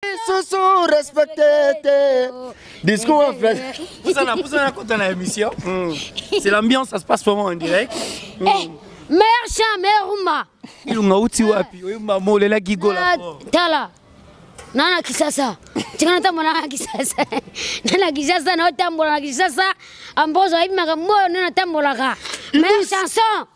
Susu respecté te. Discours en fait. Poussana kota na émission. C'est l'ambiance, ça se passe vraiment en direct. Eh, meilleur chant, meilleur rumba. Ilunga uti wapi? Oyo mama olelaki gola. Tala. Nana Kisasa. Tika natambola na Kisasa. Nana Kisasa na otambola na Kisasa. Ambozo ayebi makambo oyo nde natambolaka. Meilleure chanson.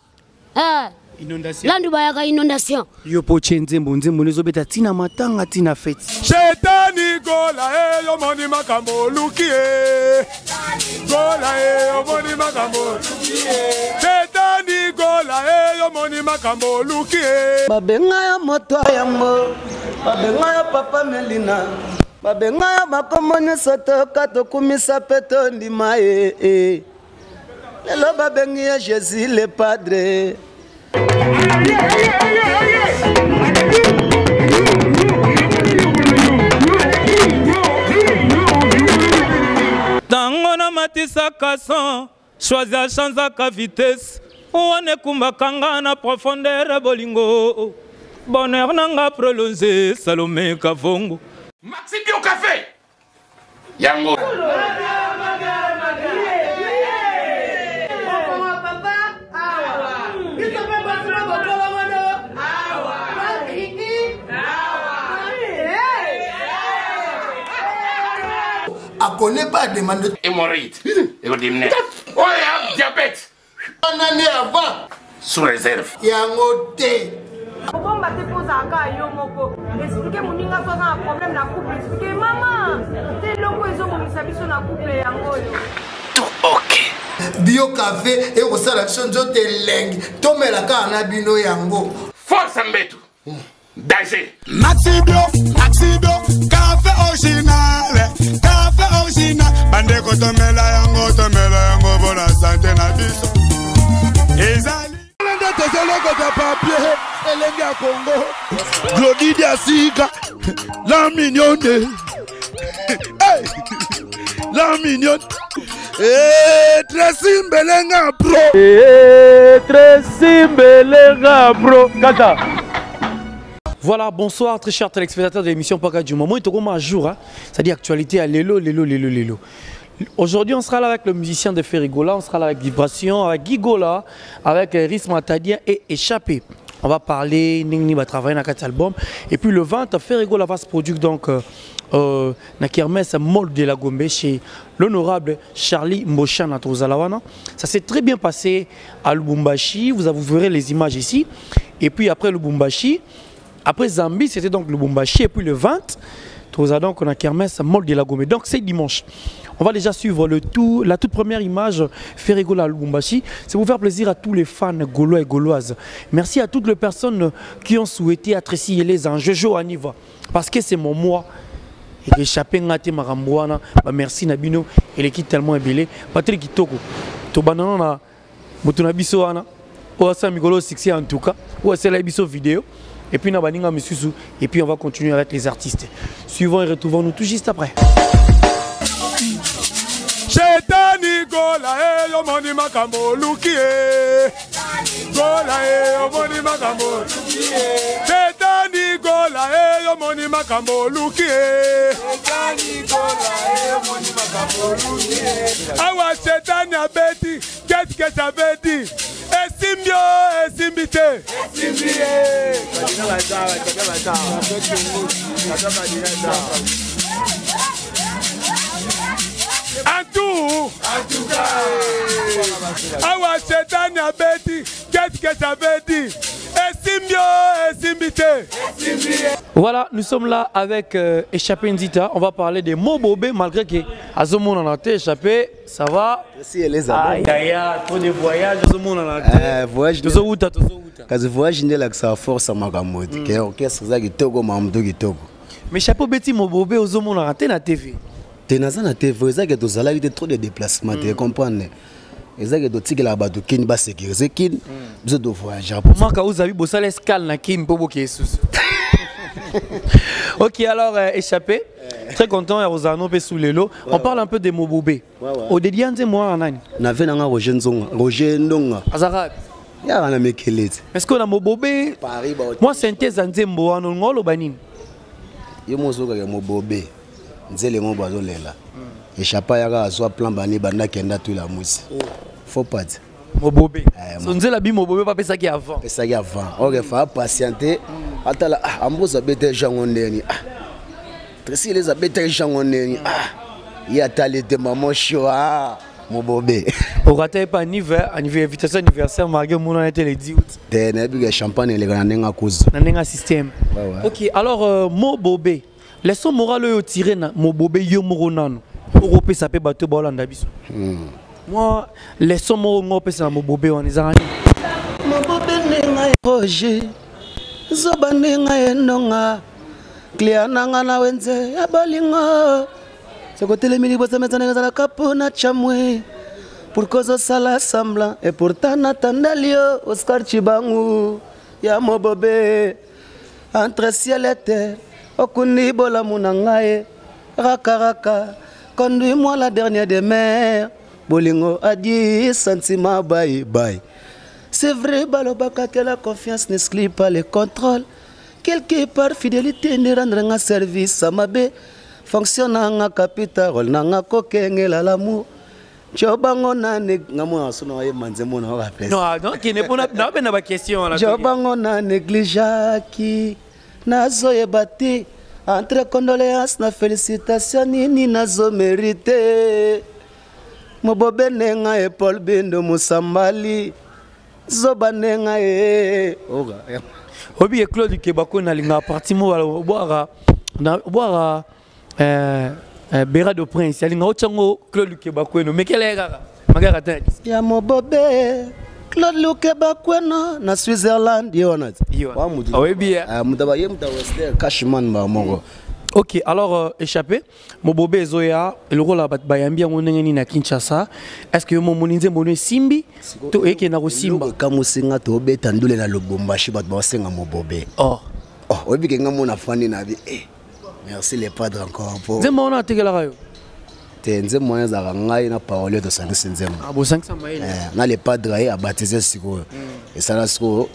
Eh. Inondation. Landu bayaka inondation. Yo po tie nzembo nzembo nezobeta tina matanga tina feti. Shetani gola e yo moni makambo oluki e. Gola e yo moni makambo oluki e. Shetani gola e yo moni makambo oluki e. Babenga yo moto ya yambo, babenga yo papa Melina, babenga yo bakombo nyonso toyoka tokumisa mpe tondima ye e. Lelo babengi ye Jésus le Padre. Tango namatisaka son choisi achanzaka vitesse wana ekumbaka nga na profondeur ya bolingo bonheur na nga prolonge Salome Kavongo. Maxi Bio Café yango. Akone pas demande hémorroïde ekodimine oyo diabète wana nde avant sous réserve yango te. Kobomba te mpo ozalaka yo moko. Explike moninga so aza na problème na couple, explike mama te eloko ezobomisa biso na couple yango oyo. Tout ok. Bio café ekosala biso nzoto elengi, tomela kaka na bino yango. Force mbetu danger. Maxi Bio, Maxi Bio, café original, café original. Bandeko tomela yango, tomela yango bona santé na biso. Ezali nde tozolokota papier elenge ya Congo. Glody Diasika, la mignonne. Hey, la mignonne. Eh, Tracy Mbelenga pro. Eh, Tracy Mbelenga pro. Kata. Voilà, bonsoir très chers téléspectateurs de l'émission Paka du Moment. Il te un jour, hein? C'est-à-dire actualité à Lélo, Lélo, Lélo, Lélo. Aujourd'hui, on sera là avec le musicien de Ferrigola, on sera là avec Vibration, avec Guigola, avec Riss Matadien et Échappé. On va parler, Ningni va travailler dans 4 albums. Et puis le 20, Ferrigola va se produire donc na kermesse Mall de la Gombe chez l'honorable Charlie Mbochan à Tozalawana. Ça s'est très bien passé à Lubumbashi, vous verrez les images ici. Et puis après Lubumbashi, après Zambie, c'était donc Lubumbashi. Et puis le 20, Tozala donc on a kermesse Mall de la Gombe. Donc c'est dimanche. On va déjà suivre le tout, la toute première image Ferrigola à Lubumbashi. C'est pour faire plaisir à tous les fans gaulois et gauloises. Merci à toutes les personnes qui ont souhaité apprécier les enjeux Jojo Aniva. Parce que c'est mon mois. Et échappé ngate makambo wana. Bah merci Nabino et l'équipe tellement ébélée. Patrick Kitoko. Tobanana na moto na biso wana. Oyo asala mikolo succès en tout cas. Oyo asala biso vidéo. Et puis na baninga misusu. Et puis on va continuer avec les artistes. Suivons et retrouvons-nous tout juste après. Shetani gola e yo moni makambo oluki e. Gola e yo moni makambo oluki e. Shetani gola e yo moni makambo oluki e. Shetani gola e yo moni makambo oluki e. Awa Shetani abeti, qu'est-ce que ça veut dire? Esimbio, esimbi te. Esimbi e. En tout, awa Shetani abeti, qu'est-ce que ça veut dire? Esimbio, esimbi te. Voilà, nous sommes là avec Échappé Nzita. On va parler des mots bobés, malgré que Azomo en a été échappé, ça va? Merci, Elisa. Aïe, aïe, aïe, trop de voyages, Azomo en a été. Voyage Tozo wuta, tozo wuta. Kasi voyage nde lakisa force ya makambo te. Ke orchestre eza kitoko, makambo to kitoko. Mais chapeau beti mobobé ozomo na te na TV. Te naza na TV, eza ke tozalaki te trop de déplacement, te comprendre. Eza ke totikela bato Kin ba sécuriser Kin, biso to voyager. Maka ozabi bosala escale na Kin po boke susu. Ok, alors échappé. Très content ya Rosano pe sous lelo. On parle un peu de Mobobé. Au dédié nze moi nani? Na ve nanga Roger Nzonga, Roger Ndonga. Azara. Ya na mekelete. Est-ce qu'on a Mobobé? Paris ba. Moi synthèse nze mbo wana ngolo banini. Yo moko ozokaka mobobe nzele mo bazolela échappa yaka azwa plan bani banda kenda twila mwisi faux pas. Mobobe so nzela bi mobobe bapesaki avant. Pesaki avant, ok, fa patienter, atala. Ah, Ambrose abetaki jango ndeni, ah, Tracy Elez abetaki jango ndeni, ah, ye atali te mama sho, ah, mobobe. Orata ye pa invitation anniversaire malgré omonana ete le 10 août. Te, nayebi ke champagne eleka na ndenge akuza. Na ndenge ya système. Ouais. Ok, alors mobobe, leçon morale oyo otire na mobobe, yo moko nano okopesa mpe bato baolanda biso, mwa leçon moko ngo opesa na mobobe wana ezalaka nini? Mobobe ndenga Roger, zoba ndenga enonga klia nanga na wenze ya bolingo, soki otelemi liboso mesa ndenge ezalaka mpona chamwe, pourquoi ozosala semblant? Et pourtant natandali yo Oscar Chibangu ya mobobe, entre ciel et terre okundi bolamu na ngai rakaraka. Conduis-moi la dernière des mers, bolingo adi sentiment, bye bye. C'est vrai, balobaka que la confiance n'exclut pas le contrôle. Quelque part fidélité ne rendre nga service à mabe fonction nanga capital rôle nanga kokengela l'amour jobango na nga mwana so na oyeba nzembo na oka. Non, non, kende mpona naobenda baquestion wana. Jobango na négligeaki, nazoyeba te entre condoléance na félicitation nini nazomérite. Mobobe ndenga e Paul Bindo Musambali, zoba ndenga e oga. Oyebi ye Claude Kebako, nalingaka parti mo obwaka obwaka Bera de Prince, alinga otyango Claude Kebakweno, mekela ye kaka magaka te. Ya mobobe Claude Lukeba kwena na Switzerland, ye wana. Ye wana. Oyebi ye? Moto abaye, moto ya Wester Cashman ba moko. Ok, alors échappé mobobe ezoya lokola bato bayambi yango ndenge nini na Kinshasa? Est ce que yo momoni nzembo no esimbi to ekenda kosimba? Ekamosinga, tobeta ndule na Lubumbashi, bato baosenga mobobe. Oh. Oh, oyebi ke nga mona fandi na bi, eh, merci le padre encore po Nzembo wana atekelaka yo? Te, nzembo wana ezalaka ngai na parole, tosangisi nzembo. Ah, bosangisa mayele. Eh, na le padre aye abatize sikoyo, esala sikoyo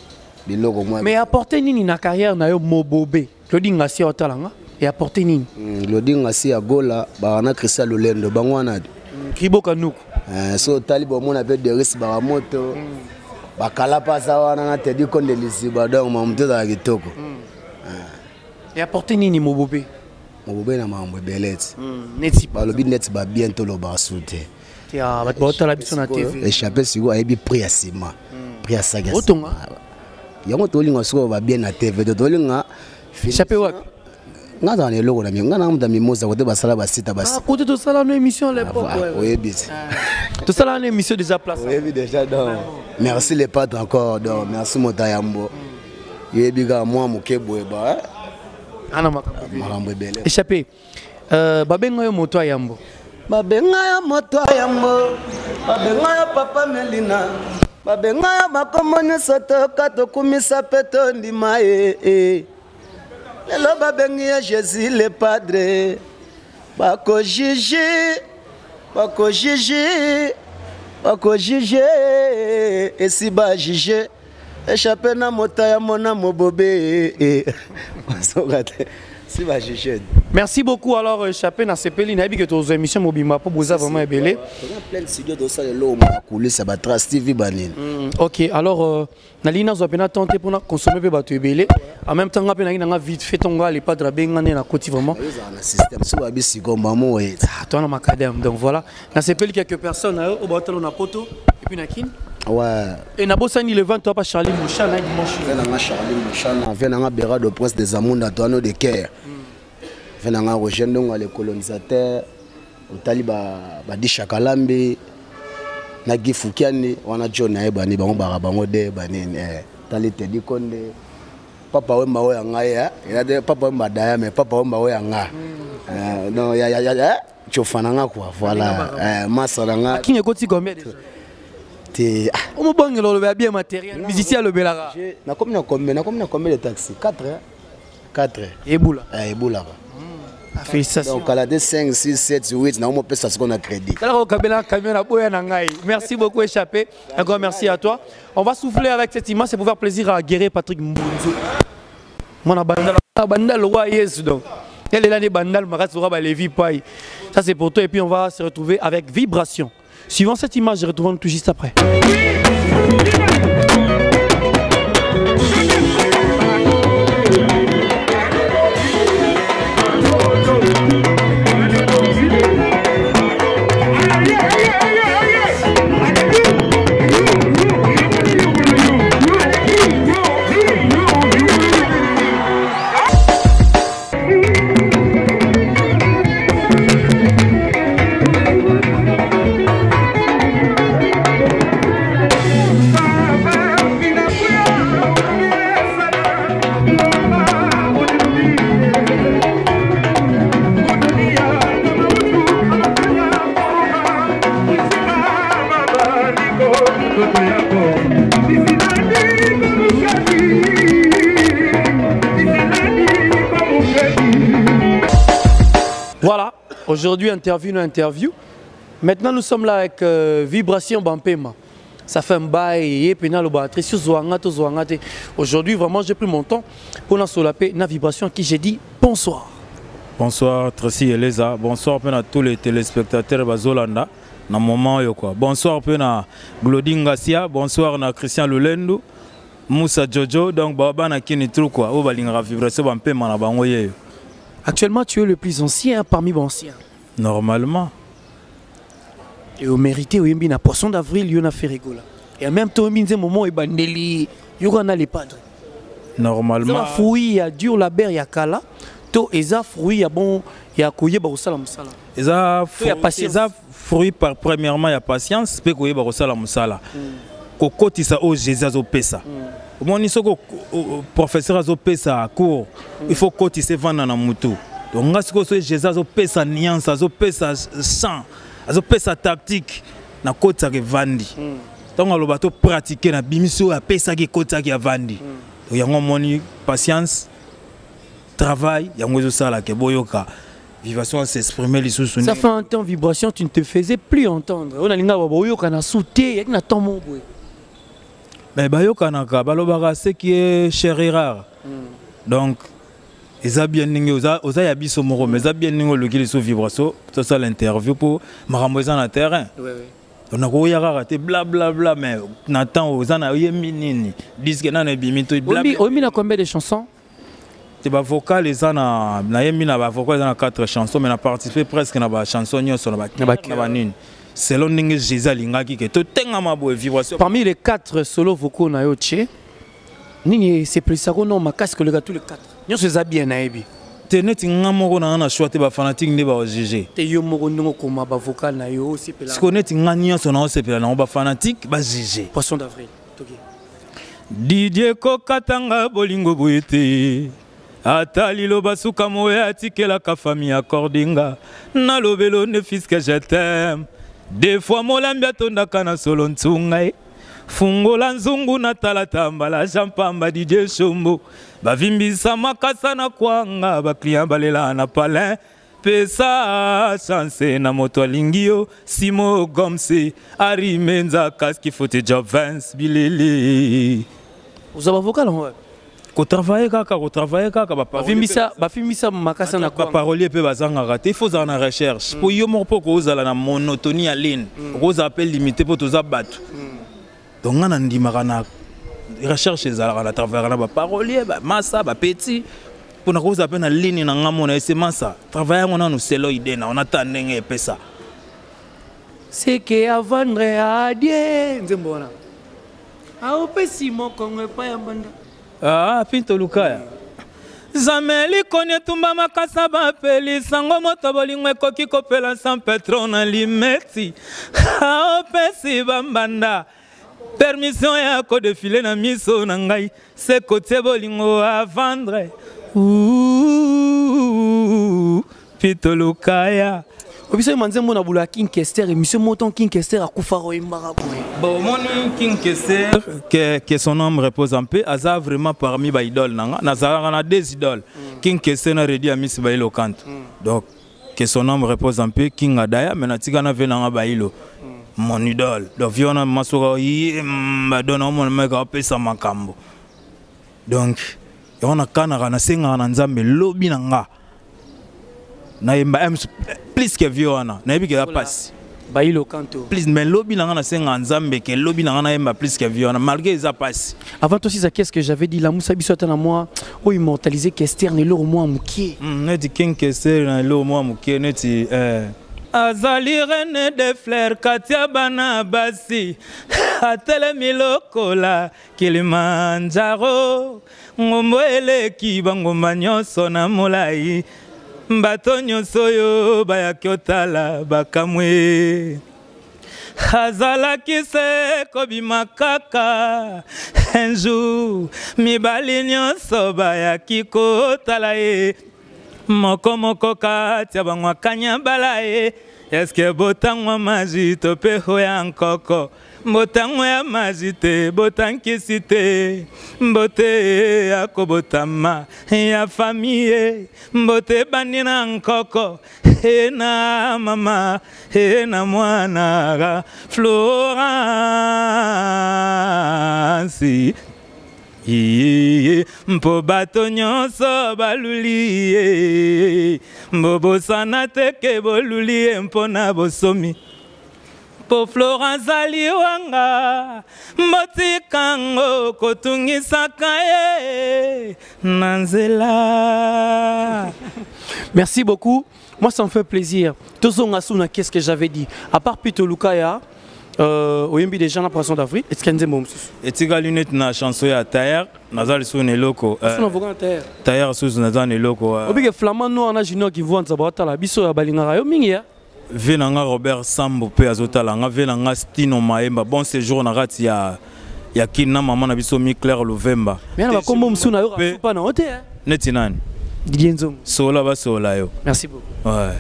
biloko mwa. Mais apporte nini na carrière na yo mobobe? Claudine Ngasi otalanga e apporte nini? Claudine Ngasi ya Gola baka na Christian Lolendo, bango wana. Kriboka nuku. Eh, so otali bomona mpe Deris Bakamoto, bakala mpe aza wana na Tedi Konde Liziba, donc mamutu ezala kitoko. E apporte nini mobobe? Mobobe na makambo ebele ti. Neti? Balobi neti babien, tolobaka su te. Te, ah, bato baotala biso na TV. Échappé sikoyo ayebi prix ya nsima, prix ya saki ya Otonga. nsima. Yango tolinga sikoyo babien na TV to tolinga. Échappé wapi? Nga azala na eloko na mi, nga na muta mimosa kote basala basita basi. Ah, kote tosala no émission à l'époque. Ah, ouais. Oyebi ti. Tosala no émission déjà place. Oyebi déjà, donc merci les padres encore, donc merci moto yambo, yoyebi kaka mwa moke boye ba Ana makambo. Makambo ebele. Échappé, babenga yo moto ya yambo. Babenga yo moto ya yambo, babenga yo papa Melina, babenga yo bakombo nyonso toyoka, tokumisa mpe tondima ye eh. Lelo babengi ye Jésus le padre, bakojuge, bakojuge, bakojuge, esi bajuge échappé na moto ya mona mobobe, bazoka te si bajuge. Merci beaucoup. Alors échappé, na sepeli, nayebi ke tozwa émission mobimba mpo boza vraiment ebele. Toza plein studio, tosala eloko moko kulisa batrace TV banini. Ok, alors nalingi nazwa mpena temps te mpona consommer mpe bato ebele en même temps. Nga mpe nalingi nanga vite fait ntongo le padre abenga nde nakoti vraiment. Ezala na système so babi sikoyo mamo oye. Ah, toza na macadam, donc voilà, nasepeli quelques personnes na yo oyo baotala na poto et puis na Kine. Ouais. Et nabosani le 23 pa Charlie Mouchana, dimanche. Ve nanga Charlie Mouchana, ve nanga Berado Prince des Amunda, toano de Caire, ve nanga Roger Ndonga le colonisateur, otali badisha Kalambi na Gifukiani wana, John ayebani bango baka bango de banini, eh, tali Tedi Konde, papa Wemba oyo ya ngai, eh, eza te papa Wemba daya, mais papa Wemba oyo ya nga. Eh, non, ya tiofa na nga quoi, voilà, eh, masa na nga. King ekoti combien déjà? Te, ah. Omobongela oloba ya bien matériel, musicien alobelaka. Nakomi na combien, nakomi na combien de taxi? 4, hein? 4. Ebula. Eh, ebulaka. Ah, félicitations. Donc kala te, 5, 6, 7, 8, naomopesa sikoyo na crédit. Talaka okabela camion na boya na ngai. Merci beaucoup échappé, encore merci à toi. On va souffler avec cette image, c'est pour faire plaisir à Guéret Patrick Mbunzu, mwana bandala, banda le roi Yesu. Donc Elle est là, les bandales, Levi Paille. Ça, c'est pour toi. Et puis, on va se retrouver avec Vibration. Suivant cette image, je retrouve tout juste après. Voilà, aujourd'hui interview no interview. Maintenant nous sommes là avec euh, Vibration Bampema. Ça fait un bail et puis Aujourd'hui vraiment j'ai pris mon temps pour la paix na vibration à qui j'ai dit bonsoir. Bonsoir Tracy Eleza, bonsoir à tous les téléspectateurs Bazolanda na moment oyo quoi. Bonsoir pe na Glody Ngasia, bonsoir na Christian Lulendu, Moussa Jojo, donc ba bana kini trou quoi, oyo balingaka vibration ba mpema na bango yeyo. Actuellement, tu es le plus ancien parmi les anciens. Normalement. Et au mérité, oyembi na poisson d'avril, yo na Ferregola. Et en même temps, oyembi nze moment ebandeli, yo na les padres. Normalement. Eza fruit ya dur la ber ya kala, to eza fruit ya bon ya koyeba kosala mosala. Eza eza fruit par premièrement ya patience pe koyeba kosala mosala. Mm. Kokotisa oyo Jésus azopesa. Mm. Omoni soko professeur azopesa cours, mm. il faut kotisa evanda na mutu. Donc nga sikoyo soki Jésus azopesa nuance, azopesa chant, azopesa tactique, nakotisaka evandi. Ntango aloba to pratiquer na bimisi oyo apesaki ekotisaki avandi. Donc yango omoni patience, travail, yango ezosala ke boyoka vibration s'exprimer lisusu. Ça fait un temps vibration, tu ne te faisais plus entendre. On a linga boyoka na souté, na temps mo boye. Mais bayokanaka balobaka ce qui est cher et rare. Donc eza bien ndenge oza, oza ya biso moko, mais eza bien ndenge oluki lisusu vibration tosala interview mpo makambo eza na terrain. Ouais, ouais. Donc nakoya kaka te bla bla bla, mais na temps oza na oyembi nini disque nano ebimi to bla. Oyembi na combien de chansons? Te ba vocal eza na nayembi na ba vocal eza na 4 chansons, mais na participer presque na ba chanson nyonso na ba na ba nini selon ndenge Jésus alingaki ke totengama boye vibration. Parmi les 4 solos vocaux na yo tche nini sepelisako no makasi koleka tous les 4 nyonso eza bien nayebi? Te neti nga moko na nga na choix te, ba fanatique nde ba juger. Te yo moko ndenge okoma ba vocal na yo osepela. Siko neti nga nyonso na osepela nango, ba fanatique ba juger. Poisson d'avril toki. Didier kokatanga bolingo boye te, ata liloba suka moye atikelaka famille accordinga nalobelo ne fiske je t'aime. Des fois molambi atondaka na solo ntunga ye fungola nzungu na talata mbala jampamba Didier Shombo bavimbisa makasa na kwanga ba client balela na palin pesa chance na moto alingi yo Simo Gomse Arimenza kaski fote Jovens bilele. Oza vocal en ko travailler kaka, ko travailler kaka ba parolier ba fimbisa makasa na ba parolier pe bazanga te, il faut zala na recherche po yo moko po kozala na monotonie ya ligne, kozala pe limité po toza bato. Donc nga na ndimaka na recherche ezalaka na travailler na ba parolier ba massa ba petit po na kozala pe na ligne na nga mona ese massa travailler ngo nanu selo idée na on attend ndenge epesa. C'est que à vendre à Dieu nzembo wana. A opesi mokongo epai ya mbanda. Ah, Pinto Lukaya. Zameli koni tumba makasa bapeli sango moto bolingo ekoki kopela San Petro na limeti. Ah, opesi bambanda. Permission ya ko défiler na miso na ngai se kotie bolingo à vendre. Ouh, Pinto Lukaya. Obisa manze mona bula King Kester émission moton King Kester akufa royembaka boye. Bon moni King Kester que son âme repose en paix, aza vraiment parmi ba idole nanga, nazalaka na deux idoles. King Kester na Reddy Amisi ba ilo kanto. Donc que son âme repose en paix King Adaya mais natika na ve nanga ba ilo. Mon idole. Donc viona masuka yemba dona mon mec apesa makambo. Donc on a kana na senga na nzambe lobi nanga. Nayemba plus que vieux wana, nayebi ke eza pasi. Bayilo Kanto. Plus, mais lobi na nga nasenga Nzambe ke lobi na nga nayemba plus que vieux wana, malgré eza pasi. Avant tout ça, qu'est-ce que j'avais dit? La Moussa biso ata na moi o immortaliser Kester na eloko mwa mokie. Neti King Kester na eloko mwa mokie neti azali reine de fleurs kati ya bana basi, atelemi lokola Kilimanjaro, ngombo eleki bangomba nyonso na molai, bato nyonso oyo bayaki otala bakamwe. Azalaki se kobima kaka un jour, mibali nyonso bayaki kotala ye, moko moko kati ya bango akanya bala ye. Eske botangwa maji to mpe oya nkoko, botango ya maji te, botankisi te, mbote ya kobotama ya famille, mbote ebandi na nkoko e na mama e na mwana Florence. Iye, mpo bato nyonso baluli ye, mbobosana te ke boluli ye mpo na bosomi. Mpo Florence aliwanga, mbotikango kotungisaka ye na nzela. Merci beaucoup. Moi, ça me fait plaisir. Tozonga suna, qu'est-ce que j'avais dit? À part Pito Lukaya, oyembi déjà na Poisson d'Afrique, est-ce qu'il y a un mot? Etikali neti na chanson ya Tailleur, naza lisusu na eloko, Asusu na vocal na Tailleur. Tailleur susu naza na eloko, Obike Flamand noir na Junior qui voit nzaba otala biso ya balingaka yo mingi ya. Ve na nga Robert Sambo pe azotala nga, ve na nga Stino Maemba, bon séjour na kati ya Kin na mama na biso Mi Claire Luvemba. Mais na bakombo mosusu na yo Pe rasupa na ote, hein? Neti nani? Didier Nzongo. Sola ba sola yo. Merci beaucoup. Ouais.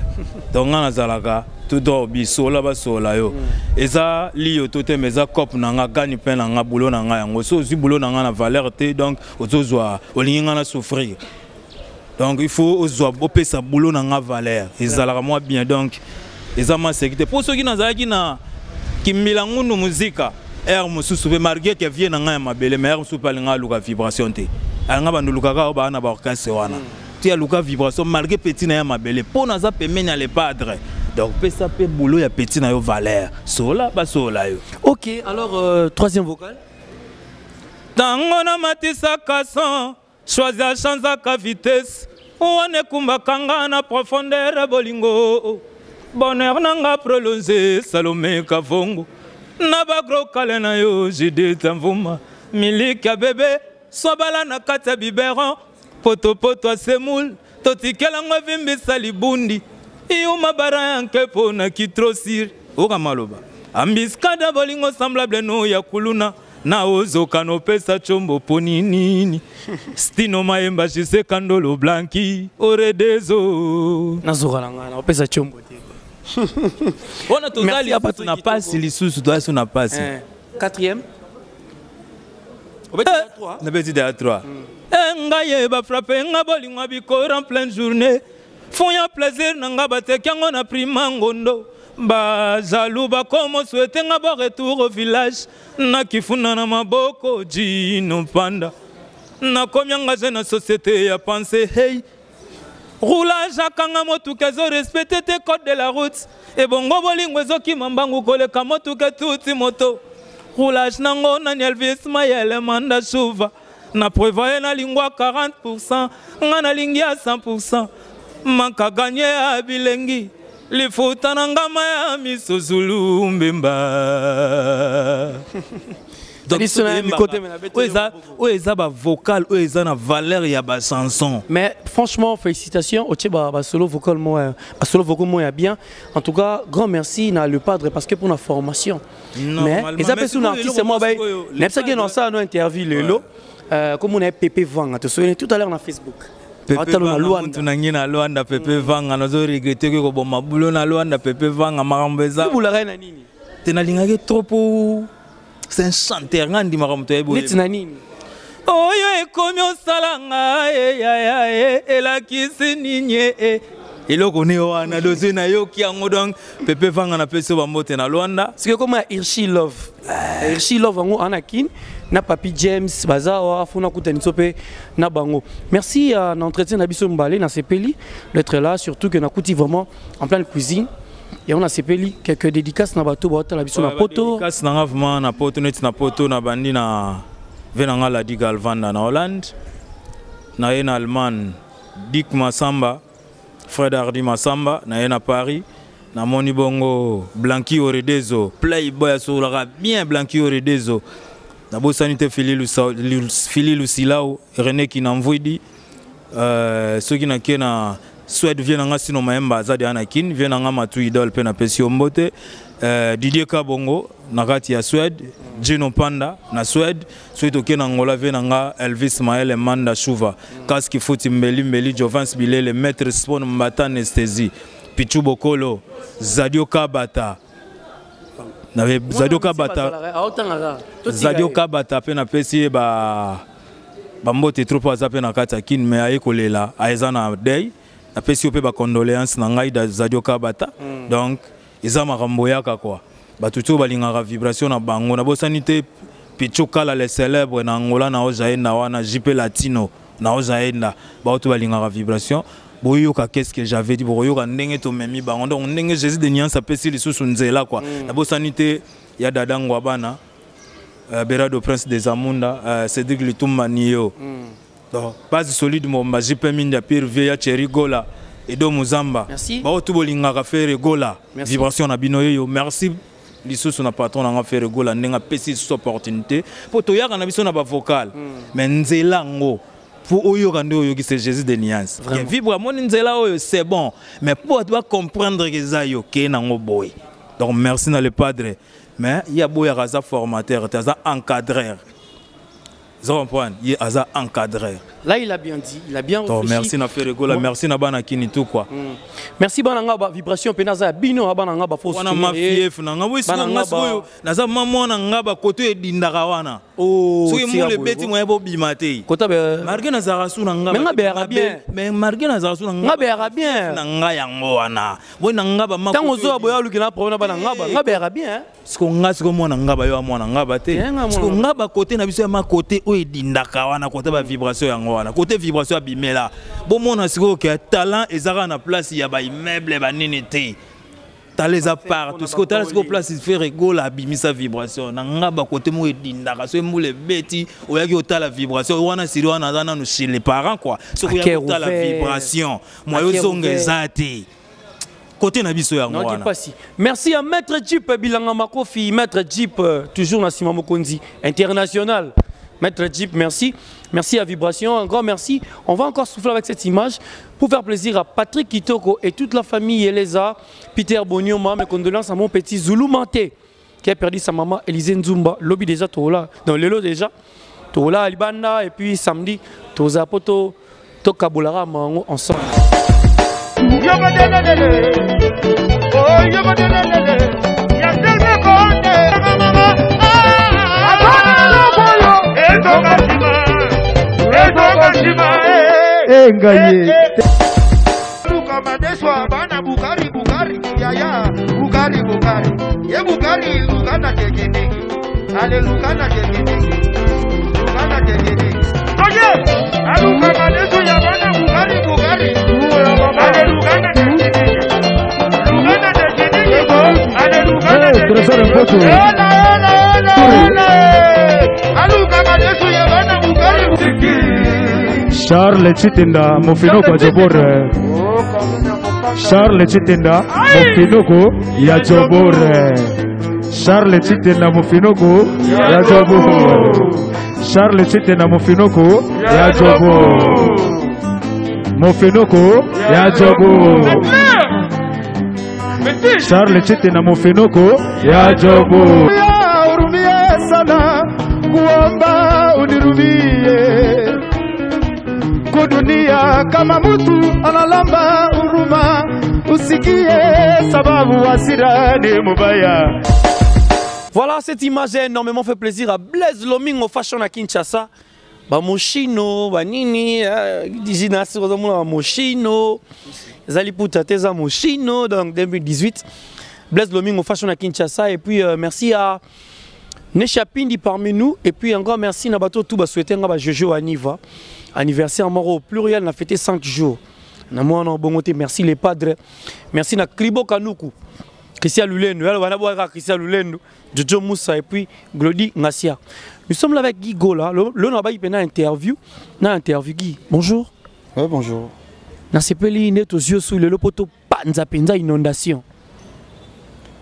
Donc nga nazalaka tout droit bi sola ba sola yo. Eza liyo to te, mais eza cop na nga, gagne pain na nga, boulot na nga yango. So ozwi boulot na nga na valeur te, donc ozozwa olingi nga na souffrir. Donc il faut ozwa opesa boulot na nga valeur. Ezalaka moi bien, donc eza ma sécurité. Po soki nazalaki na kimbila ngundu muzika, air mosusu pe malgré que vie na nga ya mabele, mais air mosusu pe alinga aluka vibration te. Alinga bandu lukaka oyo baa na ba orchestre wana. Ti aluka vibration malgré petit na ya mabele. Po naza pembeni ya le padre. Donc pesa pe boulot ya petit na yo valeur. Sola ba sola yo. OK, alors troisième vocal. Tango na matisaka son, choisir chanzaka vitesse. Wana ekumbaka nga na profondeur ya bolingo. Bonheur na nga prolongé, Salomé Kavongo. Na ba gros câlin na yo, Judith Mvuma. Miliki ya bébé, swabala na kati ya biberon. Poto poto ya semoule, totikela ngo evimbisa libundi. Yuma bara ya nkepo na kitrosir. Oka maloba. Ambiskada bolingo semblable no ya kuluna. Na ozoka no pesa chombo poni nini. Stino Mayemba Jise Kandolo Blanki Oredezo. Nazoka na nga, na opesa chombo te. Wana tozali Merci à Patrick na Kitoko. pasi lisusu, tozali so na pasi. Quatrième. Obeti ya 3. Nabeti ya 3. Ngai ye ba frappe nga bolingo ya bikoro en pleine journée. Fond ya plaisir na nga bateki yango na prima ngondo. Ba jaloux ba komo souhaiter nga ba retour au village. Na kifuna na maboko Gino Panda. Na komi engagé na société ya pensée hey. Roulage akanga motuka ezo respecter te code de la route. Ebongo bolingo ezokima mbangu koleka motuka tuti moto. Roulage nango na Elvis Mayele Manda Chouva. Na prévoyé na lingua 40%, nga na lingi ya 100%. Manka gagné ya bilengi. Lifuta na ngama ya miso Zulu Mbemba. Donc, Salut, Sona, Mbemba, mikote, mais la bête, oyo eza, oyo eza ba vocal, oyo eza na valeur ya ba chanson. Mais franchement, félicitations. Otie ba, ba solo vocal moi, ba solo vocal moi ya bien. En tout cas, grand merci na le padre parce que pour la formation. Mais Normalement, ils appellent mais sous sikoyo, artiste eloko moi ba. sikoyo, le N'est-ce pas que padre dans ça no interview lelo. Ouais. Comme on est Pépé Vanga, te souviens tout à l'heure na Facebook. Pepe Atalo na Vanga, Luanda. mutu na ngi na Luanda, Pepe Vanga, nazo regretter que koboma boulot na Luanda, Pepe Vanga, makambo eza. Yo bulaka na nini? Te nalingaki trop po c'est un chanteur, nga ndimaka moto ayebi Neti oyeba. na nini? Oyo ekomi osala nga, e, ya, ya, e, elakisi nini, e, e. Eloko ne wana dossier nayoki yango donc pepe vanga napesi yo bambote na Luanda. Sikoyo koma ya Irshi Love. Irshi Love yango ana kin na Papi James baza awa funa kutanisa mpe na bango. Merci na entretien na biso mbale na sepeli d'être là surtout que nakuti vraiment en pleine cuisine. Yango nasepeli quelques dédicaces na bato baotala biso na poto. Dédicace na nga vraiment na poto neti na poto na bandi na ve na nga Ladi Galvanda na Hollande. Na ye na Allemagne Dick Massamba, Fred Hardy Massamba, na ye na Paris. Namoni bongo Blanqui Oredezo, playboy asololaka bien Blanqui Oredezo. Nabosani te Fili Lusilao, René Kinamvwidi. Soki nake na Suède vie nanga sino Mayemba aza deja na Kin, vie nanga Matu Idole pe napesi yo mbote. Didier Kabongo na kati ya Suède, Gino Panda na Suède, soki toke na Angola vie nanga Elvis Maele Manda Shuva, Kaski Futi Mbeli Mbeli Jovens Bilele, Maître Spawn Mbata Anesthésie, Pichu Bokolo, Zadio Kabata. Zadio Kabata. Zadio Kabata pe napesi ye ba bambote trop aza pe na kati ya Kin mais aye kolela, aza na deuil. Napesi yo pe ba condoléances na ngai da Zadio Kabata. Donc eza makambo yaka quoi. Bato to balingaka vibration na bango. Nabosani te Pichu Kala le célèbre na Angola na Ozaenda wana JP Latino na Ozaenda. Bato balingaka vibration. Boyoka qu'est-ce que j'avais dit, boyoka ndenge to memi bango. Donc ndenge Jésus de Nuance apesi lisusu nzela quoi. Nabosani te ya Dada Ngwabana, Berado Prince des Amunda, Cédric Litumba Nio. Donc base solide momba JP Mindia Pire Vie ya Thierry Gola Edo Muzamba. Merci. Ba otu bolingaka Ferre Gola. Merci. Vibration na bino yo. Merci lisusu na patron na nga Ferre Gola ndenge apesi lisusu opportunité po toyaka na biso na ba vocal. Mais nzela ngo pour oyoka nde oyoki c'est Jésus de Nuance. Vraiment. Ke vibre amoni nzela oyo c'est bon mais pour tu vas comprendre que za yo ke nango boy. Donc merci na le padre mais ya boya aza formateur, aza encadreur. Vous comprenez? Il est aza encadreur. Là il a bien dit, il a bien Donc, réfléchi. merci na Ferre Gola, Moi merci na bana kini tout quoi. Merci bana nga ba vibration pe naza bino bana nga ba force. Wana ma fief na nga, oui, Bana siko nga nga ba sikoyo, naza ma mwana nga ba koto edindaka wana. Oh, Soki tia mule boye, beti bo. moye bo bima te. Kota be Marge nazara su na nga Mais ba nga be mabe, bien. Mais marge nazara su na nga Nga be bien. Na nga yango wana. Boye na nga ba ma Tango koto zo edindaka. boya luki na problème bana nga ba. Nga be bien, hein. Siko nga siko mwana nga ba yo mwana nga ba te. Eh, nga mwana Siko nga. nga ba côté na biso ya ma côté oyo edindaka wana côté ba vibration yango wana. Côté vibration ya bimela. Bo mona siko ke talent ezaka na place ya ba immeuble ba nini te. Talent eza partout. Siko tala siko place Ferre Gola abimisa vibration. Na nga ba côté mo edindaka. So mbule beti oyaki otala vibration wana siri wana aza nanu chez les parents quoi. Siko À ya cœur otala ouvert. vibration. Moi À cœur ozonga ouvert. eza te. Côté na biso yango Non, wana. pas si. Merci à Maître Jeep Bilanga Makofi, Maître Jeep toujours na Sima Mokonzi international. Maître Jeep, merci. Merci à Vibration, un grand merci. On va encore souffler avec cette image pour faire plaisir à Patrick Kitoko et toute la famille Eleza, Peter Bonioma, mes condoléances à mon petit Zoulou Manté qui a perdu sa maman Élisée Nzumba, lobby déjà Tola, dans le lot déjà. Tola Alibanda et puis samedi Toza Poto Tokabolara Mango ensemble. Engaye. Luka madeswa bana bukari bukari yaya bukari bukari ye bukari lukana tekeneki ale lukana tekeneki lukana tekeneki oye aluka madesu ya bana bukari bukari ale lukana tekeneki lukana tekeneki ale lukana tekeneki ola ola ola ola aluka madesu ya bana bukari bukari Charles Chitenda, Mofinoko ya Jobor. Charles Chitenda, Mofinoko ya Jobor. Charles Chitenda, Mofinoko ya Jobor. Charles Chitenda, Mofinoko ya Jobor. Mofinoko ya Jobor. Charles Chitenda, Mofinoko ya Jobor. Urumie sana, kuomba unirumie. Kudunia kama mtu analamba huruma, usikie sababu hasira ni mubaya. Voilà, cette image a énormément fait plaisir à Blaise Lomingo Fashion à Kinshasa. Ba Moshino, ba nini, dizina siko zo mona ba Moshino. Zali Pouta Teza Moshino, donc 2018. Blaise Lomingo Fashion à Kinshasa. Et puis euh, merci à Nechapindi parmi nous. Et puis encore merci na bato tout ba souhaiter nga ba Jojo Aniva. Anniversaire moro au pluriel na fêté 5 jours. Na mwana bongo te merci les padres. Merci na Kribo Kanuku. Christian Lulendo, alors wana boaka Christian Lulendo, Jojo Moussa et puis Glody Ngassia. Nous sommes là avec Guy Gola, le le na ba na interview, na interview Guy. Bonjour. Ouais, bonjour. Nasepeli nde tozwi yo su lelo mpo topanza mpenza inondation.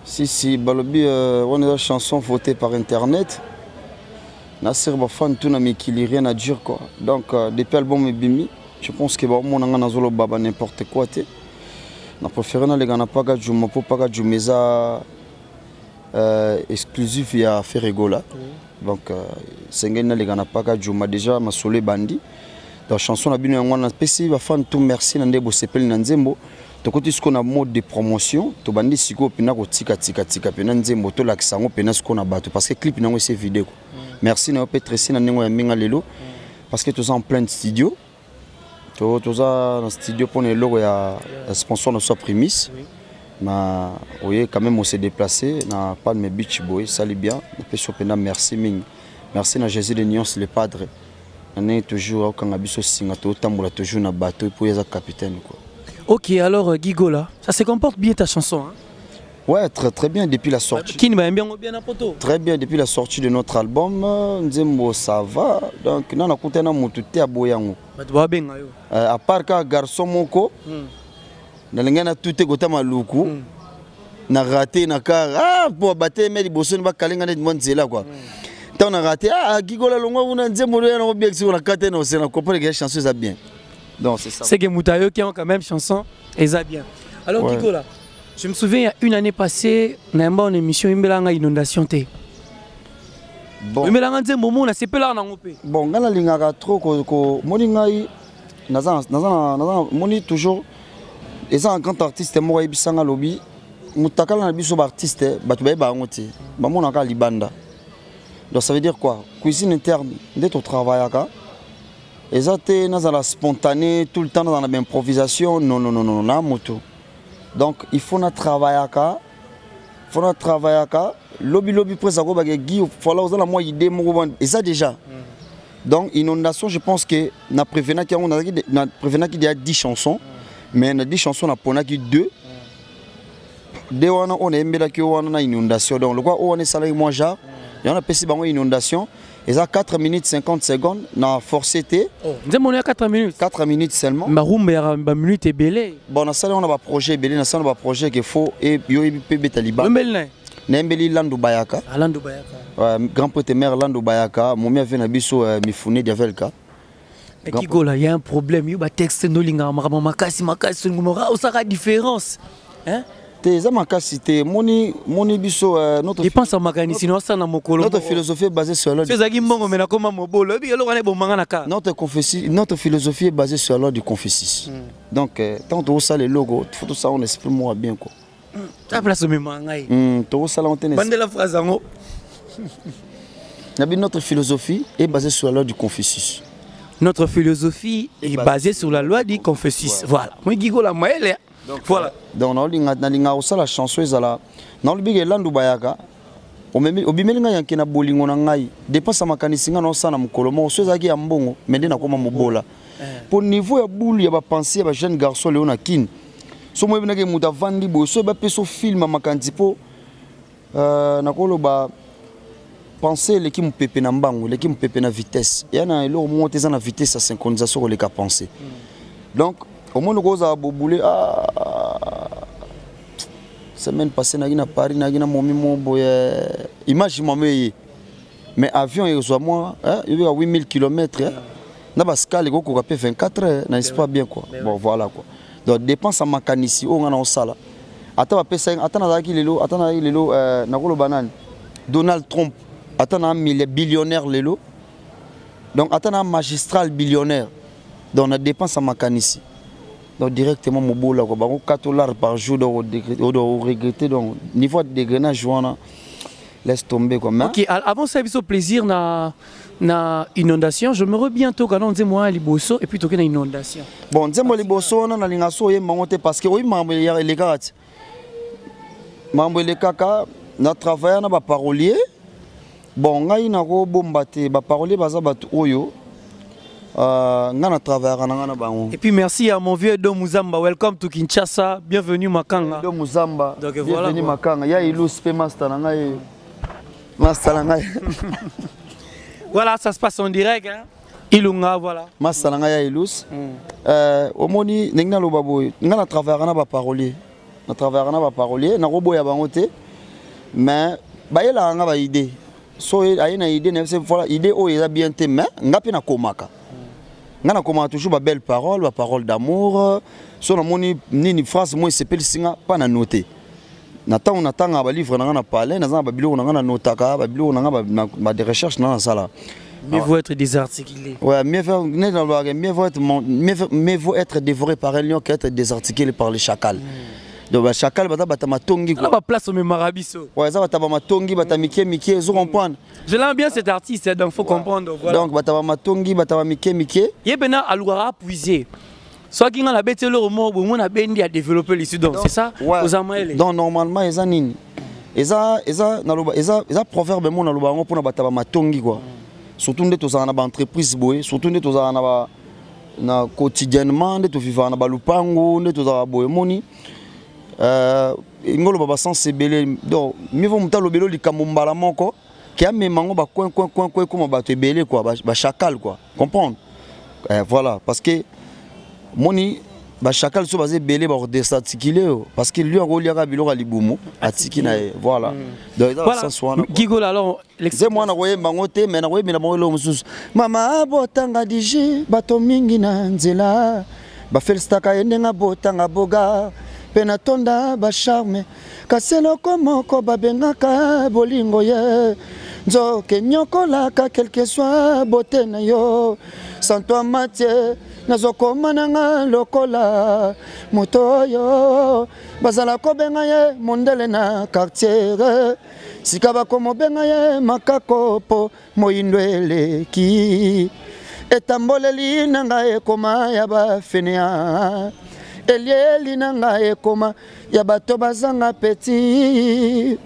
Si, si, balobi euh, wana eza chanson votée par internet. Nasir bafan tout na mikili rien à dire quoi. Donc euh, depuis album ebimi, je pense que baomona nga nazoloba ba n'importe quoi te. Na préféré naleka na Paka Juma mpo Paka Juma eza euh, exclusif ya Ferre Gola. Donc euh, sengeli naleka na Paka Juma déjà masolo ebandi. Donc chanson na bino yango wana napesi bafan tout merci na nde bosepeli na nzembo. Tokoti sikoyo na mode de promotion, tobandi sikoyo mpena kotika tika tika mpena nzembo tolakisa yango mpena sikoyo na bato parce que clip nango ese vide quoi. Merci na yo mpe Tracy na ndenge oyambi nga lelo parce que toza en plein studio. To toza na studio mpona eloko ya, ya sponsor na biso ya Primis. Na oye quand même on s'est déplacé na Palm Beach boye sali bien napesi yo mpena merci mingi. Merci na Jésus de Nuance le Padre. Na ndenge toujours akokanga biso singa totambola toujours na bateau mpo ye aza capitaine quoi. Ok, alors euh, Guy Gola, ça se comporte bien ta chanson hein? Ouais, très très bien depuis la sortie. Kini ba bien bien na poto. Très bien depuis la sortie de notre album euh, Nzembo ça va. Donc na nakutana mutu te aboyango. Bato ba benga yo. Euh, à part ka garçon moko. Nalinga na tout kota maluku. Na raté na car ah po bateme liboso ni bakalenga neti mwa nzela quoi. Tant na raté ah Guy Gola longwa kuna Nzembo lo yana bien sur na kate na osena comprendre que la chanson eza bien. Donc c'est ça. C'est que Moutayo qui a quand même chanson eza bien. Alors Ouais. Guy Gola, je me souviens il y a une année passée, na yamba en émission imbelanga inondation te. Bon. Imbelanga nzembo mona sepela nango pe. Bon, nga nalingaka trop ko, ko moni ngai naza naza naza moni toujours eza un grand artiste moko ayebisa nga lobi mutakala na biso ba artiste bato bayeba yango te bamonaka libanda. Donc ça veut dire quoi? Cuisine interne nde totravaillaka eza te nazala spontané tout le temps nazala na baimprovisation non non non non na moto. Donc il faut na travaillaka faut na travaillaka lobi lobi presse akobaka Guy voilà oza na mwa idée moko wana eza déjà. Donc inondation je pense que na prévenaki yango nazalaki na prévenaki déjà 10 chansons mais na 10 chansons na ponaki 2 de wana oyo nayembelaki yo wana na inondation. Donc lokwa oyo wana esalaki mwa genre yango napesi bango inondation eza 4 minutes 50 secondes na forcé te. Nzembo ya 4 minutes. 4 minutes seulement. Barumba ya ba minutes ebele. Bon nasali wana ba projet ebele nasali ba projet ke faut e yo yebi pe beta libanda. Oyembeli na ye? Nayembeli Landu Bayaka. Ah, Landu Bayaka. Ouais, grand prêtre mère Landu Bayaka, momi ave na biso euh, Mifune Diavelka. Mais Guy Gola, il y a un problème, yo ba texte nolinga makama makasi makasi ngomora osaka différence. Hein? Te eza makasi te moni moni biso euh, notre dépense ya makanisi na osala na mokolo notre philosophie est basée sur la soki ezalaki mbongo me nakoma mobolo oyebi eloko wana ebomanga na kaka notre confessi notre philosophie est basée sur la loi du Confucius. Donc euh, tant tosala eloko faut tosala on esprit moko bien quoi. Ta place omemaka ngai. Tokosala ngo te na bandela phrase yango. Nabi notre philosophie est basée sur la loi du Confucius. Notre philosophie est basée sur la loi du Confucius. Voilà. Moi Guy Gola mayele. Voilà. Donc naolinga nalinga kosala chanson ezala naolobika elandu bayaka omemi obimeli ngai yanke na bolingo na ngai dépense ya makanisi ngai naosala na mokolo moko so ezalaki ya mbongo me nde nakoma mobola po niveau ya boule ya bapense ya bajeune garçon leo na kine so moyebi nake moto avandi boye so bapesa film ya makanisi mpo euh, nakoloba pensée eleki mopepe na mbangu eleki mopepe na vitesse eya na eloko moko te eza na vitesse ya synchronisation koleka pensée. Donc omoni kozala bobule ah, semaine passée naki na Paris naki na momi mo boye image mamo eye mais avion ezwa mwa yobeka 8000 km na bascale ekokoka mpe 24 heures na espoir bien quoi. Bon voilà quoi. Donc dépense ya makanisi oyo nga na osala ata bapesa ata nazalaki lelo ata nazalaki lelo euh, nakoloba nani Donald Trump ata na billionnaire lelo donc ata na magistral billionnaire donc na dépense ya makanisi donc directement mobola quoi bango 4 dollars par jour donc oregretter donc niveau ya dégrenage wana Laisse tomber quoi. Mais Ok, avant ça, biso plaisir na inondation. Je me re bientôt quand on dit moi liboso et puis toke na inondation. Bon, nzembo liboso wana nalinga so oyemba yango te parce que oyi makambo elekaka ti makambo elekaka na travailla na baparolier. Bon, ngai nakobomba te, baparolier baza bato oyo ngai na travaillaka na ngai na bango. Et puis merci à mon vieux Dom Muzamba. Welcome to Kinshasa. Bienvenue Makanga. Dom Muzamba. Donc voilà. Bienvenue Makanga. Ya Ilus pe master na ngai. Master na ngai. Voilà, ça se passe en direct hein. Ilunga, voilà. Master na ngai ya Ilus. Omoni ndenge naloba boye, ngai na travaillaka na baparolier. Na travaillaka na baparolier, nakoboya bango te. Mais bayelaka nga ba idée. So aye na idée na voilà, idée oyo eza bien te, mais nga pe nakomaka. Nga nakomaka toujours ba belle parole, ba parole d'amour. So namoni nini phrase moi esepelisi nga pa na noter. Na ntango natangaka ba livre na nga na palais, naza na ba biloko na nga na notaka, ba biloko na nga ba de recherche na nasala. Mieux vaut être désarticulé. Ouais, mieux vaut, mieux vaut être, mieux vaut, mieux vaut être dévoré par un lion qu'être désarticulé par les chacals. Donc, ba chacal, ba ta matongi, quoi. Ba place au marabiso. Ouais, ça, ba ta matongi, ba ta mike, mike, ils comprennent. Je l'aime bien cet artiste, donc faut comprendre. Voilà. Donc, ba ta matongi, ba ta mike, mike. Yebena alouara puiser. Soit qui n'a bêté le mot, bon, on a bendi à développer l'issue. Donc, c'est ça. Ouais. Aux Amaël. Donc, normalement, ils ont nini. Ils ont, ils ont, naloba, ils ont, ils ont proverbe, mon naloba, on pour na ba ta matongi, quoi. Surtout nde tozala na ba entreprise boye, surtout nde tozala na ba, na quotidiennement nde tovivaka na ba lupango, nde tozala boye moni. Ngolo ba sens ebele. Donc mieux vaut moto alobelo likambo mbala moko ke amema yango ba coin, coin, coin, coin, koma bato ebele, quoi, ba chacal, quoi. Comprendre? Voilà, parce que moni ba chacal so baza ebele ba redesarticuler yo, parce que lui akoliaka biloko ya libumu atiki na ye, voilà. Donc eza Voilà. sens wana, quoi. Gigola, alors, Nze mwana koyemba yango te, mais nakoyembela bango eloko mosusu. Mama abotanga diji bato mingi na nzela, bafelistaka ye ndenge abotanga boga mpe natonda bacharme, kasi eloko moko babengaka bolingo ye nzoke nyokolaka quelque soit bote na yo. Sans toi Mathieu nazokoma nanga lokola moto oyo bazala kobenga ye mondele na quartier, sika bakomobenga ye makako po moyindo eleki. Etamboleli na ngai ekoma ya bafenea, elieli na ngai ekoma ya bato bazanga peti.